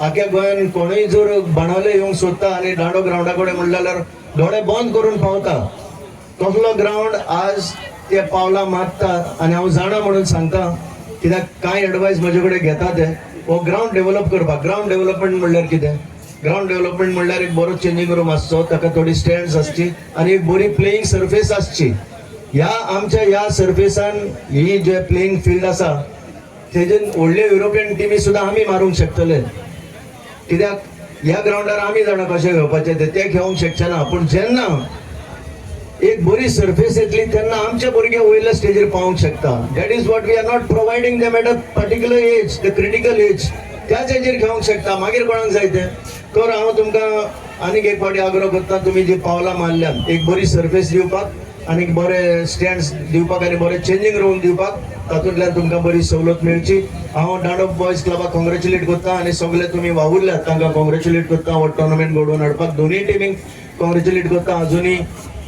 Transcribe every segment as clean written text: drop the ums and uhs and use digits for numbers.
आख्या गोंयान कोणूय जर बाणावले येवंक सोदता आनी दांडो ग्रावंडा कडेन म्हणलें जाल्यार दोळे बंद करून पावता. तसलो ग्रावंड आज ते पावलां मारता आनी हांव जाणा म्हणून सांगता, कित्याक कांय एडवायस म्हजे कडेन घेता ते हो ग्रावंड डेव्हलप करपाक. ग्रावंड डेव्हलपमेंट म्हणल्यार कितें? ग्रावंड डेव्हलपमेंट म्हणल्यार एक बरो चेंजींग रूम आसचो, ताका थोडी स्टँड्स आसची आनी एक बरी प्लेईंग सर्फेस आसची. ह्या आमच्या ह्या सर्फेसान ही जे प्लेईंग फिल्ड आसा तेजेन व्हडले युरोपियन टिमी सुद्दां आमी मारूंक शकतले, कित्याक ह्या ग्रावंडार आमी जाणा कशें घेवपाचें तें, ते खेळोंक शकचे ना. पूण जेन्ना एक बरी सर्फेस येतली तेन्ना आमचे भुरगे वयल्या स्टेजीर पावोंक शकता. That is what we are not providing them at a particular age, the critical age. त्याच एजीर खेळोंक शकता, मागीर कोणाक जाय तें. तर हांव तुमकां आनीक एक फावटी आग्रो करता, तुमी जी पावलां मारल्यात एक बरी सर्फेस दिवपाक आनी बरे स्टँड्स दिवपाक आनी बरे चेंजींग रूम दिवपाक, तातूंतल्यान तुमकां बरी सवलत मेळची. हांव दांडो बॉयज क्लबाक कॉंग्रेच्युलेट करता आनी सगळे तुमी वावुरल्यात तांकां कॉंग्रेच्युलेट करता. हो टोर्नामेंट घडोवन हाडपाक दोनूय टिमींक कॉंग्रेच्युलेट करता. अजुनूय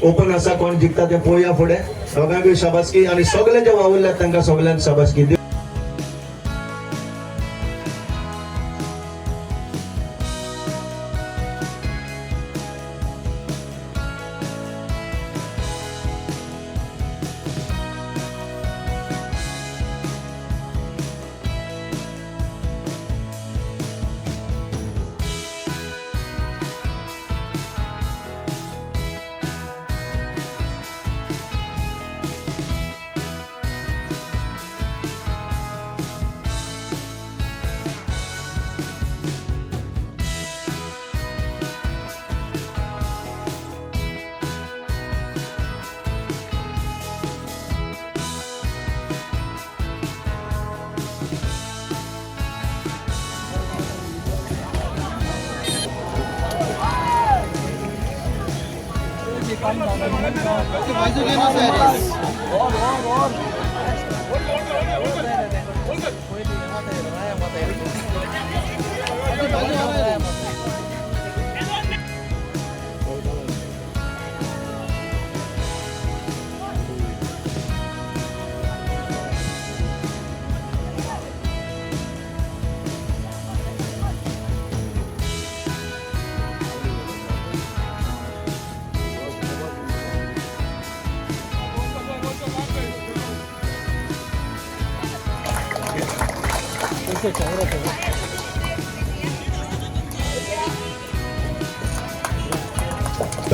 ओपन आसा, कोण जिखता तें पळोवया फुडें. दोगांकूय शाबासकी आनी सगळे जे वावुरल्यात तांकां सगळ्यांक शाबासकी.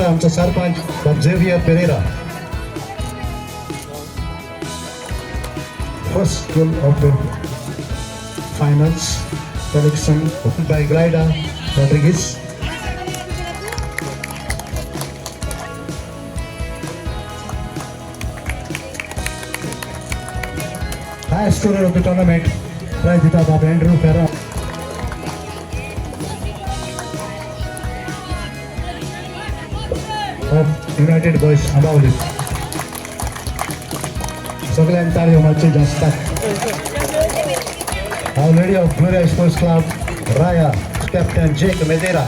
आमचा सरपंच बाब Xavier Pereira. First goal of the finals collection by Glida Rodriguez. Highest scorer of the tournament, prize दिता बाब Andrew Ferra of United Boys Ambavali. सगळ्यांनी ताळयो मारच्यो जास्त. Our Lady of Gloria Sports Club, Raya, Captain Jake Medera.